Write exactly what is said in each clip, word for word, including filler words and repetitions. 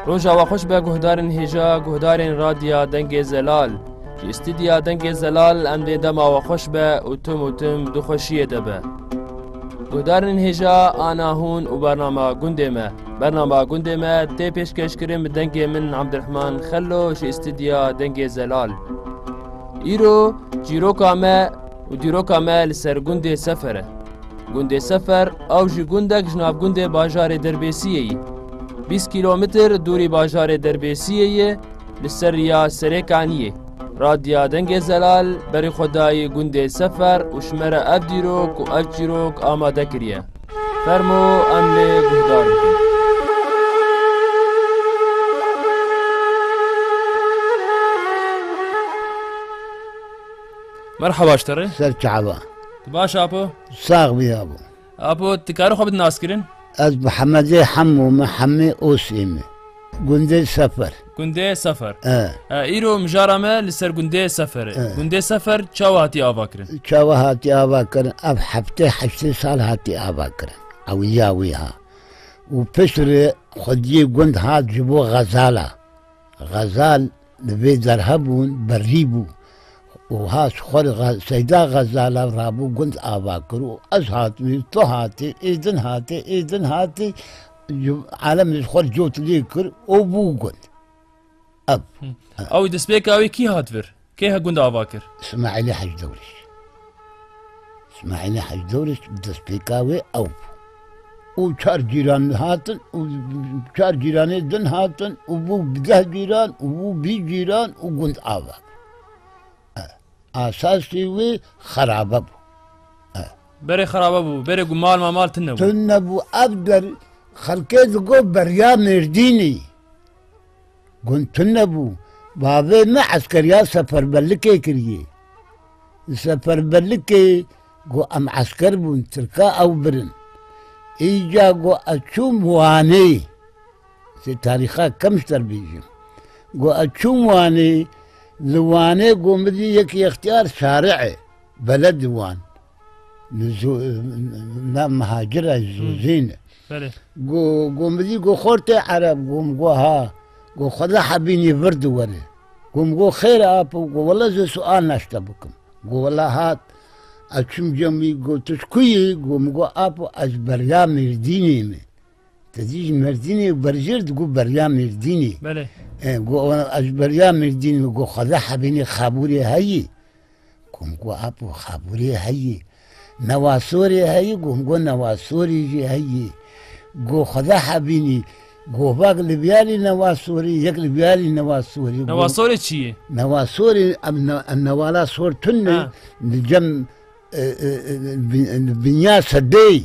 Roja we xweş be guhdarên hêja, guhdarên Radya Dengê Zelal. Ji stûdya Dengê Zelal em dê dema we xweş be û tim û tim di xweşiyê de be. Guhdarên hêja, ana hûn û bernama gundê me. Bernama gundê me tê pêşkêşkirin bi dengê min Abdurrahman Xello ji stûdya Dengê Zelal. Îro çîroka me û dîroka me li ser gundê Sefer e. Gundê Sefer, ew jî gundek ji nav gundê bajarê Derbêsiyê ye. Bîst kîlometr dûrî bajarê Derbêsiyê ye, li ser riya Serêkaniyê. Radya Dengê Zelal berî xwe dayî gundê Sefer û ji me re ev dîrok û ev çîrok amade kiriye. Fermo, em lê guhdar bikin. Merhaba ji te re. Ser çava. Tu baş apo? Sax bî abo. Apo, tu karî xwe bidî naskirin? Ez Mihemedê Hemo me, Hemê Osê me. Gundê Sefer. Gundê Sefer. E. E, îro mijara me li ser gundê Sefer e. E. Gundê Sefer çawa hatî ava kirin? Çawa hatî ava kirin? Ev heftê heştê sal hatî ava kirin. Ew ya wî ha. Û piştre xwediyê gund hat ji bo Xezala. Xezal li vê derhe bûn, berî bû. Û hat ji xwe re Xe-, Seyda Xezala rabû gund ava kir û ez hatibî, tu hatî, ê din hatî, ê din hatî, ji alemê ji xwe re cot lê kir û bû gund. Ev. Hı. Ew destpêka wê kî hat vir? Kê he gund ava kir? Îsmaîlê Hec Dewrêş. Îsmaîlê Hec Dewrêş destpêka wê ew bû. Û çar cîran hatin û çar cîranê din hatin û bû deh cîran û bû bîst cîran û gund ava bû. E, asasî wê xerabe bû. E. Berê xerabe bû, berê ku mal mamal tune bû. Tune bû, ev der xelkê digot beriya Mêrdînê. Gund tune bû. Bavê me eskeriya seferberlikê kiriye. Li seferberlikê got em esker bûn, Tirka ew birin. Îca got ez çûm Wanê. Sê tarîxa kem ji te re bêjim. Got ez çûm Wanê, li Wanê got min dî yek yextiyar şari'e. Beled Wan. Li Zo-, na mihacir e, Hı. Zozên e. Belê. Go, go min dî go xortê Ereb, go min go ha. Go Xweda hebînî vir di were. Go min go xêr e apo, go wela ez ê sual naşte bikim. Go wela hat. Ez çûm cem wî, go tu ji ku yî? Go min go apo ez beriya Mêrdînê me. Te dî ji Mêrdînê berjêr digot beriya Mêrdînê. Belê. E, got, ez ji beriya Mêrdînê, got, Xweda hebînê xabûrê heyî. Got, min got, apo, xabûrê heyî. Newasorê heyî, got, min got, newasorê jî heyî. Got, Xweda hebînî, govak li biyalî newasorê, yek li biyalî newasorê. Got, newasorê çi ye? Newasorê, em ne-, em newala sor tune, ha, li cem, e, e, e, bin-, binya sedeyî.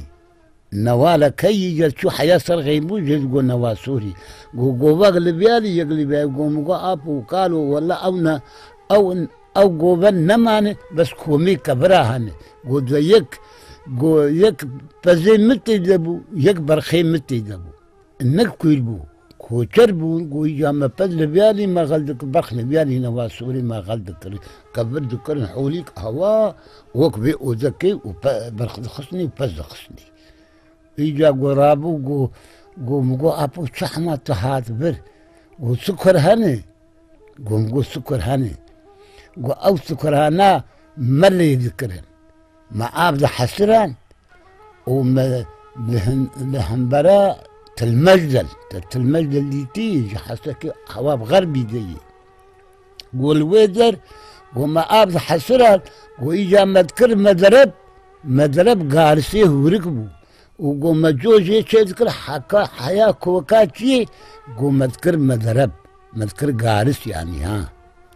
Newalek heyî, yek çû heya ser xeybû, jê digo newasorî. Go govek li biyalî, yek li biyalî. Go min go apo, kalo, wela ew ne, ew, ew govek nemane, bes komê kevira hene. Go de yek, go yek pezê min tê de bû, yek berxê min tê de bû. Nek kûr bû. Koçer bûn, go îca me pez li biyalî me xel dikir, berx li biyalî newasorê me xel dikir. Kevir dikirin holîk hewa, wek vê odekê û pe-, berx dixistinî û pez dixistinî. Îca go rabû, go, go min go, apo çi hema tu hat vir? Go sikur hene? Go min go sikur hene. Go ew sikurhana me lê dikirin. Me av dihesiran û me li hin-, li hembera Tilmecdel, te Tilmecdel dîtî, ji hesekê hewa bi xerbî de yî. Go li wê der, go me av dihesiran, go îca me dikir Medireb, Medireb garisê hûrik bû. Û go me cojê çê dikir heka, heya koka çiyê, go me dikir Medireb, me dikir garis yanî ha.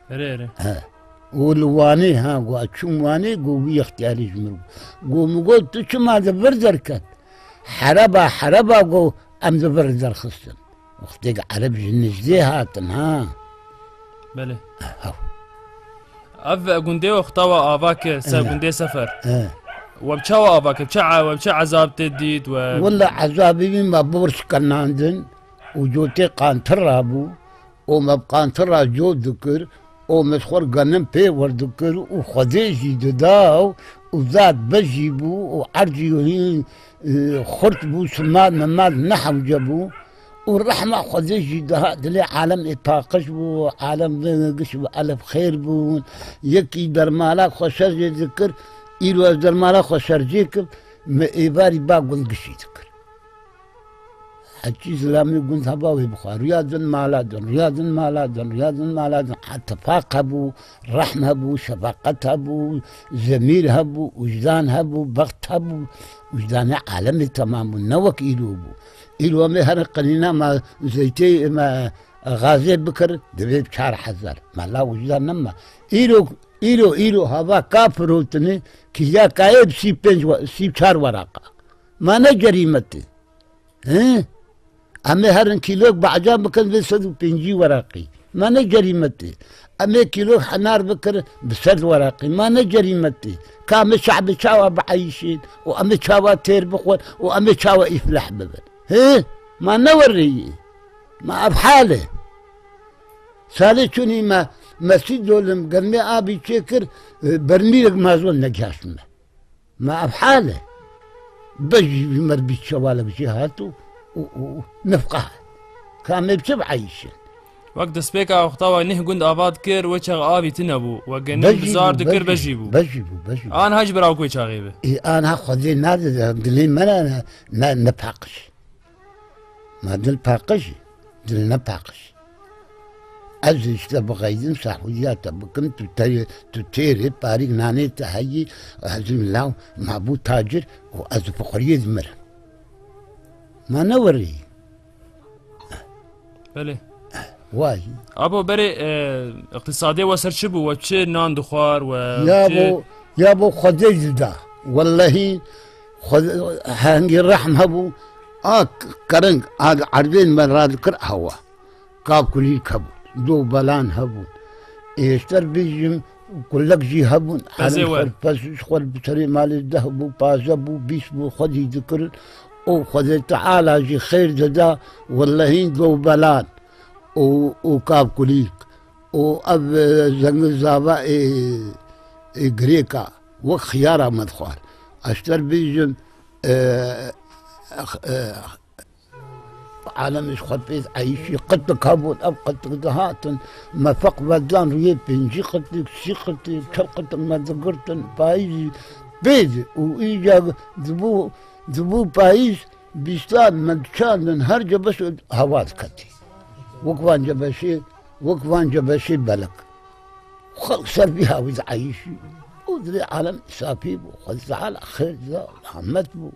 Erê, erê. He. Û li Wanê ha, go ez çûm Wanê, go wî yextiyarî ji min bû. Go min got, tu çima di vir derket? Hereba, hereba, go em di vir derxistin. Wextêk Ereb ji nizdê hatin ha. Belê. Ew. Ev gundê wexta we ava kir, ser He. gundê Sefer. He. We bi çawa ava kir? Çi e-, we bi çi ezab tê dît? We Wela ezabê wî me bor şikenandin û cotê qantir rabû û me bi qantira cot dikir û me ji xwe re genim pê werdikir û Xwedê jî dida û û zad bejî bû û erdî hîn, e, xurt bû, simad memad nehewce bû û rehma Xwedê jî diha dilê alemê paqij bû, alem giş bû, elf xêr bûn. Yekî dermala xwe şerjê dikir, îro ez dermala xwe şerjê kim, me êvarî ba gund gişî dikir. Hecî zilamê gund heba wê bixwe. Riya din mala din, riya din mala din, riya din mala din. Tifaq hebû, rehm hebû, şefaqet hebû, zemîr hebû, wijdan hebû, bext hebû. Wijdanê alemê temam bû. Ne wek îro bû. Îro em ê herin qenîna me zeytê me gazê bikir, divê çar hezar. Me la wijdan nema. Îro, îro, îro hava ka firotinê, kîlya kayê bi sî pênc we-, sî çar weraqa. Ma ne cerîmetê. He? Em ê herin kîlok beca bikin vê sed û pêncî weraqî. Ma ne cerîmetê. Em ê kîlok henar bikin bi sed weraqî. Ma ne cerîmetê. Ka em ê şe'bê çawa bieyîşin û em ê çawa têr bixwin û em ê çawa îfleh bibin. He? Ma ne werê yê. Ma ev hal e. Salê çûnî me, me sî dolim germê abî çêkir, e, bermîlek mazon negihaştime. Ma ev hal e. Bejî ji mer bî çewalek jê hat û, û, û nifqa hat. Ka em ê bi çi bieyîşin? Wek destpêka wexta we neh gund ava dikir, wê çax avî tune bû. We genim bizar dikir, bejî bû. Bejî bû, bejî bû. Anha ji bira wek wê çaxê be. Ê, anha Xwedê nade dilê me ne, ne, ne paqij. Ma dil paqij, dil ne paqij. Ez işte bixeydim, sahûdiya te bikim, tu te, tu têrê parîk nanê te heyî, ez law, ma bû tacir û ez fiqiriyê dimirim. Ma ne werî? Belê. Vay. Abo berê, e, iqtisadê we ser çi bû? We çi nan dixwar? We Ya çi bo, ya bo Xwedê ji da. Wellehî, Xwedê, hengî rehm hebû. A k-, kering, a erdên me radikir hewa. Kavkulîk hebûn, dovbelan hebûn. Êşter bêjim, kulek jî hebûn. Pezê Herin we. Xwe, pez ji xwe bi serê malê deh bû, pazdeh bû, bîst bû, xwedî dikirin. Û Xwedê Teala jî xêr dida, wellehîn dovbelan û, û kavkulîk û ev, e, zengil zava ê, ê girêka wek xiyara me dixwar. Eşter bêjim, e, e, Alem ji xwe pê eyîşî qitik hebûn, ev qitik dihatin, me feq vedan rûyê pêncî qitik, sî qitik, çel qitik me digirtin, payîzî pê di û îca dibû, dibû payîz, bîstan me diçandin, her cebeş hewa diketî. Wek van cebeşê, wek van cebeşê belek. Xelk ser vî hawî dieyîşî. Û dilê alem safî bû, Xwedî Teala xêr da, rahmet bû.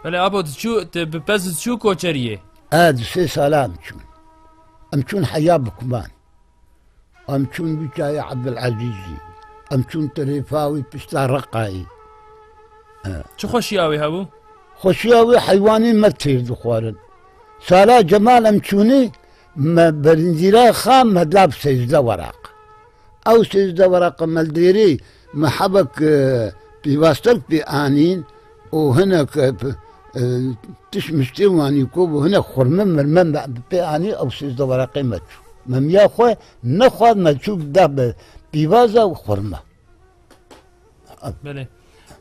Belê abo, tu çû, tu bi pez diçû koçeriyê? E, du sê sala em çûn. Em çûn heya Bikman. Em çûn wî çayê Ebdulezîzî. Em çûn terêfa wî pişta Reqayê. E. Çi xweşiya wê hebû? Xweşiya wê heywanên me têr dixwarin. Sala Cemal em çûnê, me berîndîra xa me da bi sêzdeh weraq. Ew sêzdeh weraqa me li dêrê me hebek, e, pîvastek pê anîn û hinek, e, p-, e, tişt miştê wanî ku bû, hinek xurme mirme me pê anî, ew sêzdeh weraqê me çû. Me miya xwe nexwar, me çû da bi pîvaza û xurme. Belê.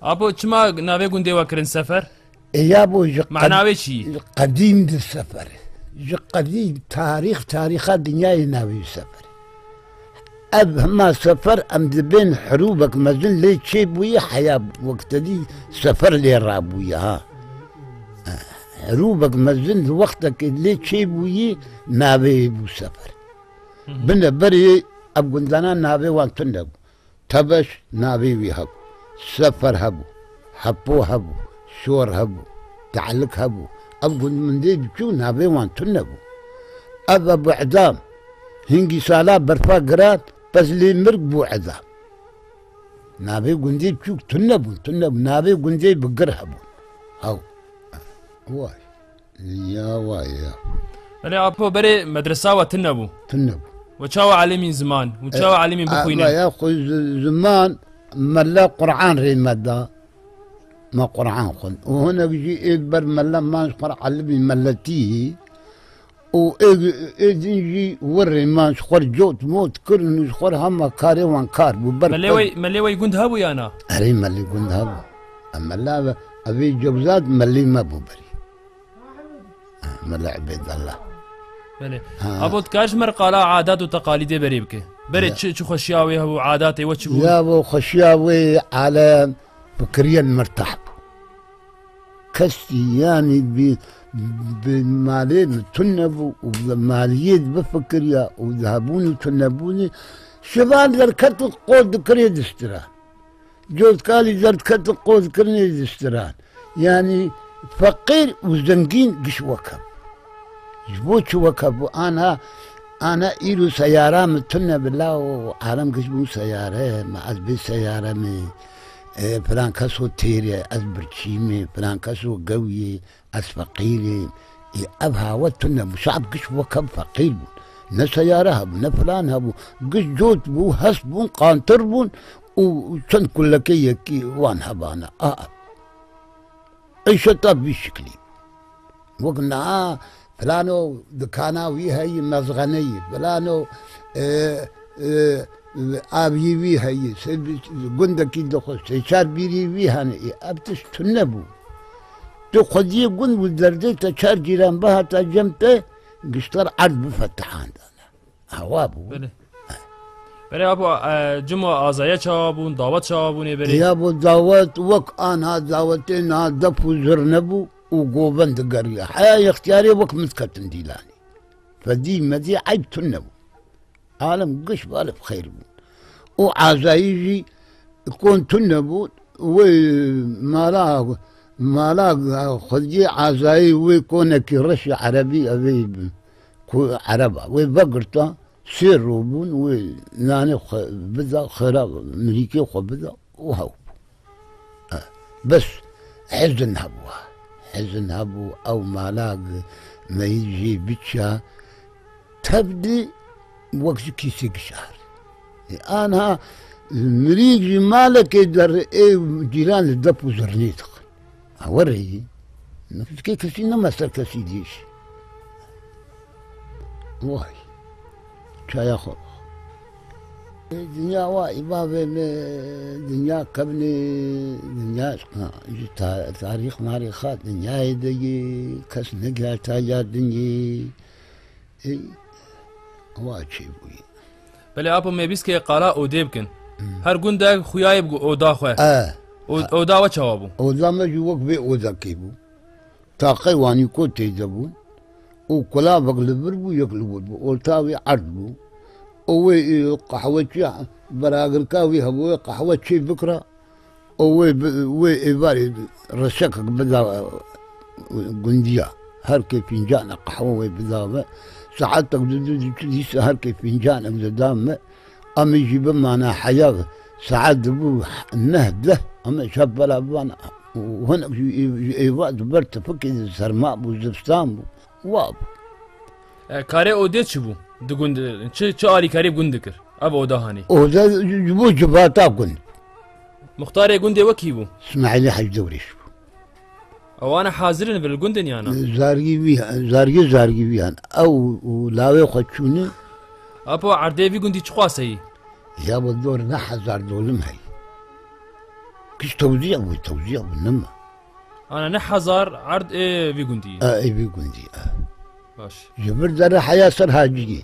Apo, çima navê gundê we kirin Sefer? E, ya bo ji Mana qed-, wê çi? Qedîm di Sefer. Ji qedîm tarîx, tarîxa dinyayê navê Sefer. Ev hema Sefer em dibên herûbek mezin lê çêbûyî heya wek te dî Sefer lê rabûye ha. Herûbek mezin di wextekê lê çêbûyî navê bû Sefer. Hı hı. Bine berê ev gundana navê wan tune bû. Tebeş navê wî hebû. Sefer hebû. Hepo hebû. Şor hebû. Te'lik hebû. Ev gund min dê biçû navê wan tune bû. Ev Ebû Edam. Hingî sala berfa giran, pez lê mir bû Edam. Navê gundê biçûk tune bûn, tune bûn. Navê gundê bi gir hebûn. Hew. Way. Ya wa ya. Belê apo, berê medresa we tune bû. Tune bû. We çawa elimîn ziman? We E, çawa elimîn a, bixwînin? Ya xwe zi-, ziman mele Qur'an rê me da. Me Qur'an xwend. Û hinek jî ê ber mele man ji xwe re elimî meletî. û ê, ê din jî werê man ji xwe cot mot kirin û ji xwe hema karê wan kar bû. Ber Melê wê, melê wê gund hebû ya na? Erê, melê gund hebû. Em mela ve, evê Cewzat melê me bû berî. Mela Ebêdallah. Belê. Ha. Abo, dikar ji me re qala adat û teqalîdê berê bike? Berê Ya. çi, çi xweşiya wê hebû, adatê we çi bû? Ya bo xweşiya wê alem fikiriyen mirtah bû. Kesî, yanî, bi, bi malê min tune bû û bi maliyê bifikiriya û di hebûn û tunebûnê şivan derket û qol dikirê distira. Cotkalî derket û qol dikirinê distiran. Yanî feqîr û zengîn giş weke bû. Ji bo çi weke bû? Ana, ana îro seyara min tune bila û alem giş bûn seyare, me ez bê seyare me, e, filan keso têr e, ez birçî me, filan keso gewî ye, ez feqîr im. Ê, ev hawa tune bû. Şab giş weke feqîr bûn. Ne seyare hebû, ne filan hebû. Giş cot bû, hest bûn, qantir bûn û çend kulekê yekî wan hebana. A, Îşeta vî şiklî. Wek niha filano dikana wî heyî, mezxeneyî, filano, e, e, avî wî heyî, se-, gundekî dixwe, sê çar bîrî wî hene. Ê, ev tişt tune bû. Tu xwediyê gund û derdê te çar cîran bihata cem te, giştar erd bifetihanda. Hewa bû. Belê. Belê abo, e, cima azaya çawa bûn, dawet çawa bûnê berê? Ya bo dawet wek anha dawetê niha def û zirne bû û govend digeriya. Heya ixtiyarê wek min diketin dîlanê. Fedî medî eyb tune bû. Alem giş balê bi xeyr bûn. Û azayî jî kon tune bû. Wê mala, mala xwediyê azayî wê konekî reşî erebî evê ku ereba. Wê vegirta. Sê rû bûn, wê nanê xwe bida, xêra mirîkê xwe bida û hew bû. E, bes hezin hebû. Hezin hebû, ew mala g-, meyî jê biça, tev di wek ji kîsê gişar. E, anha mirîk ji malekê der ê cîran li dep û zirnê dixin. Ewe rêyî. Nikê kesî nema ser kesî dîş. Vay. Çaya xwe. Dinya wa îbavê me, dinya kevnê, dinya ji ta-, tarîx marîxa dinyayê de yê, kes negihata ya dinyê. Ê, wa çêbûyî. Belê apo me bîst ke qala odê bikin. Hmm. Her gundek xuyayê bi oda xwe. E. O-, oda we çawa bû? Oda me jî wek vê odakê bû. Taqey wanî ku tê de bûn. Û kulavek li vir bû, yek li wir bû. Orta wê erd bû. Û wê, e, qehweçiya beragirka wî hebû, wê qehwe çê bikira. Û wê bi, wê êvarê reşekek bida, e, gundiya. Her kê fîncanek qehwe wê bida me. Saetek di du diçû dîsa her kê fîncanek dida me. Em ê jî bimane heya saet dibû neh deh. Em ê şev bela bibane. Û hinek jî ê-, ji êva di ber tifikê de serma bû, zivstan bû. Wa bû. E, karê odê çi bû? Di gund, çi, çi alîkarî bi gund dikir? Ev oda hanê. Oda ji bo civata gund. Muxtarê gundê we kî bû? Smaîlê Hec Dewrêş bû. Ewana hazir in, vir li gund in yana? Zargî wî, zargî, zargî wî yan. Ew û lawê xwe çûne. Apo erdê vî gundî çiqas heyî? Ya bo dor ne hezar dolim heyî. Kiş tewzî bû, tewzî bû, nema. Ana ne hezar erd ê vî gundî? E, ê vî gundî, e. Baş. Ji vir dere heya ser Haciyê.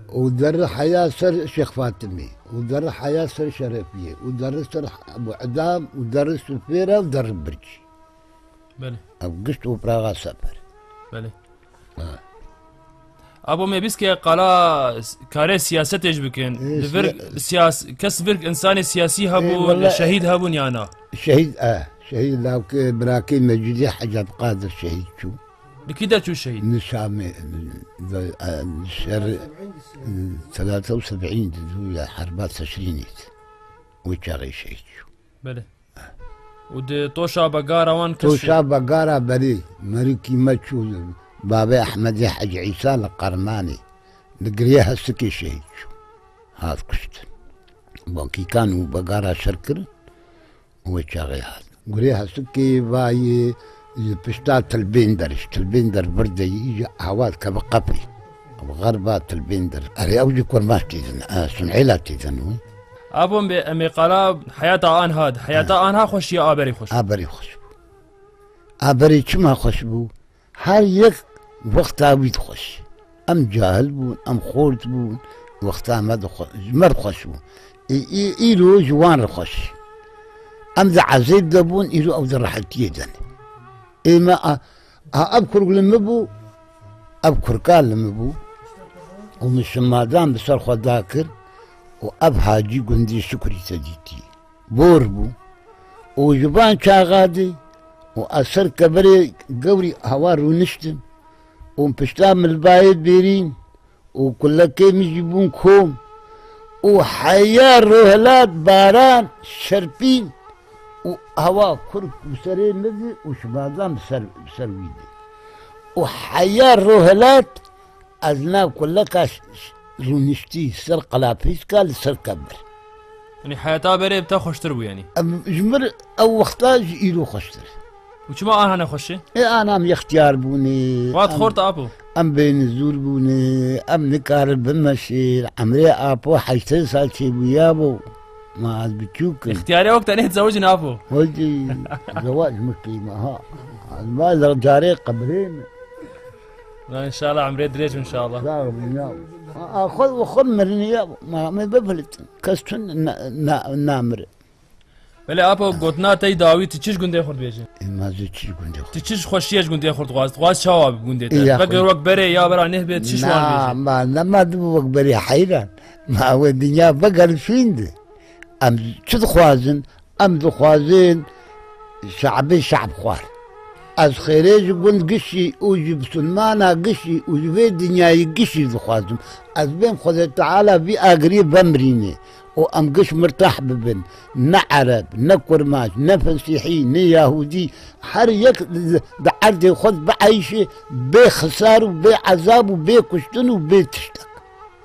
Û dere heya ser Şêx Fatimê. Û dere heya ser Şerefiyê. Û dere ser Ebu Edam. Û dere Sifêra. Û dere Bircî. Belê. Ev giş toprağa sefer. Belê. Ha. Abo me bîst ke qala s-, karê siyasetê ji bikin. Ê, Li vir siya- siyas-, kes vir insanê siyasî hebû, Ê, wele- şehîd hebûn yana? Şehîd, e. Şehîd lavke, birakê Mecîdê Hec Ebqadir şehîd çû. Li kî de çû şehîd? Li Şamê, li, li, e, li şer, li telate û sebîn de dû ya herba Teşrînê de. Wê çaxê şehîd çû. Belê. Û di toşa begara wan kes Toşa begara berê, merikî me çû, babê Ehmedê Hec Îsa li Qermanê, li girê Hesikê şehîd çû. Hat kuştin. Bankîkan û begara şer kirin. Wê çaxê hat. Gurê Hesikê vayê Li pişta Tilbênder, ji Tilbênder vir de yî, ji hewa dikeve qepê. Bi xerba Tilbênder. Erê, ew jî kurmaş têzin, e, Sun'êla têzin û. Abo em bê, em ê qala heyata anha di. Heyata anha xweşiya aberê xweş. Aberê xweş bû. Aberê çima xweş bû? Her yek wexta wî dixweş. Em cahil bûn, em xort bûn, wexta me dixwe-, ji me re xweş bû. Ê, ê, îro ji wan re xweş. Em di ezêb de bûn, îro ew di rehetiyê de ne. Ê me a, a, ev kurk li min bû, ev kurka li min bû. Û min şimadan bi ser xwe dakir û ev hacî gundê Şukrî te dîtî. Bor bû. Û ji van çaxa de û ez ser keberê gewrî hewa rûniştim û pişta min li bayê bêrîn û kulekê min jî bûn kom û heya rohilat baran şerpîn û hewa kurk û serê min de û şimadan bi ser, bi ser wî de. Û heya rohilat Ez nav kuleka ş-, ş-, rûniştî ser qelapîska li ser kebir. Yanî heyata berê bi te xweştir bû yanî? Em, ji mir ew wexta ji îro xweştir. Û çima anha ne xweş e? Ê, anam yextiyar bûne. Wat Em, xort apo. Em bênizûr bûne, em nikarin bimeşin. Emrê apo heştê sal çêbûya bû. Ma ez biçûk im. Extiyarê wek tenê dizewicin apo. Hocî, zewac min kîme ha. Ez ma carê qebrê me. Na, înşallah emrê dirêj, înşallah. Sağ ol, ya. A, a, xwe, xwe mirinî ya, ma, me bifilitin. Kes tun na, na, namire. Belê apo, gotina te yî dawî, tu çi ji gundê xwe dibêjî? E, ma zû çi ji gundê xwe? Tu çi ji xweşiyê ji gundê xwe dixwaz? Dixwaz çawa bi gundê te? Ya, Veger xwe- wek berê ya bera neh bê, tu çi ji wan dibêjî? Na, ma, ne ma dibe wek berê heyran. Ma we dinya veger şûn de. Em çi dixwazin? Em dixwazin şe'bê şe'b xwar. Ez xêrê ji gund gişî û ji bisilmana gişî û ji vê dinyayê gişî dixwazim. Ez bêm Xwedê Teala vî agiriyê vemirînê û em giş mirtah bibin. Ne Ereb, ne Kurmaş, ne Fesîhî, ne Yahûdî, her yek di, di erdê xwe de bieyşê bê xisar û bê ezab û bê kuştin û bê tiştek.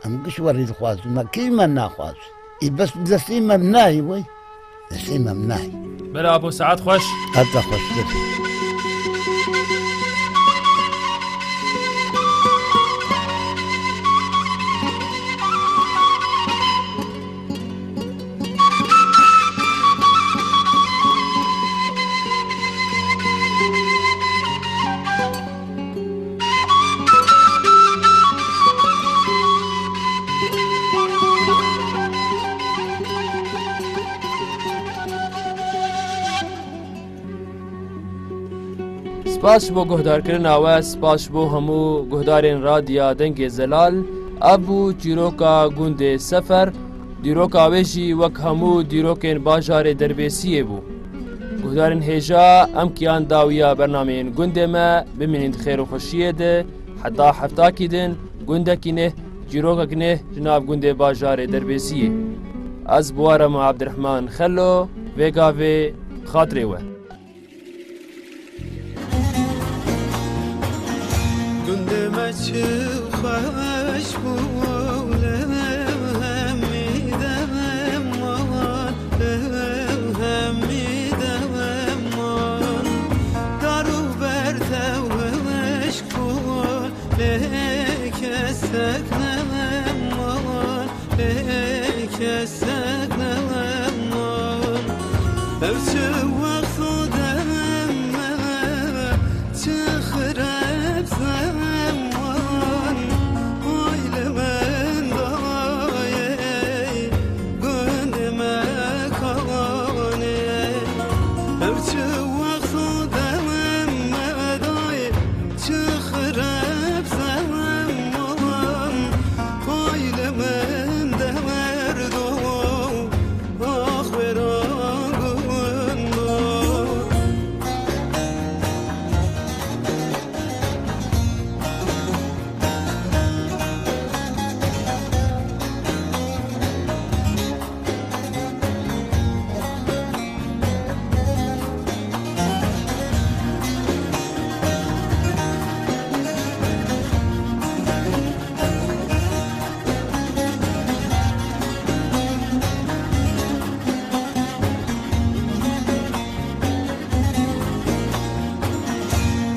Em giş werî dixwazin, me kî me naxwaz. Î bes destê me nayê wey. Destê me nayê. Bela apo, saet xweş. Heta xweştir. Spas ji bo guhdarkirina we, spas ji bo hemû guhdarên Radya Dengê Zelal. Ev bû çîroka gundê Sefer. Dîroka wê jî wek hemû dîrokên bajarê Derbêsiyê bû. Guhdarên hêja, em kiyan dawiya bernameyên gundê me, bimînin di xêr û xweşiyê de, heta heftakî din, gundekî neh, çîrokek neh ji nav gundê bajarê Derbêsiyê. Ez Buwara me Abdirehman Xelo, vê gavê xatirê we. Gundê me çi xweş bû, li hemî deman, li hemî deman. Dar û ber tew hişk bû, lê kesek neman. Ê kesek neman, ew çi wext deme, çi xirab zeman, oy li me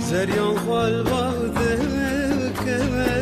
Zeryan xwe li bav dikeve.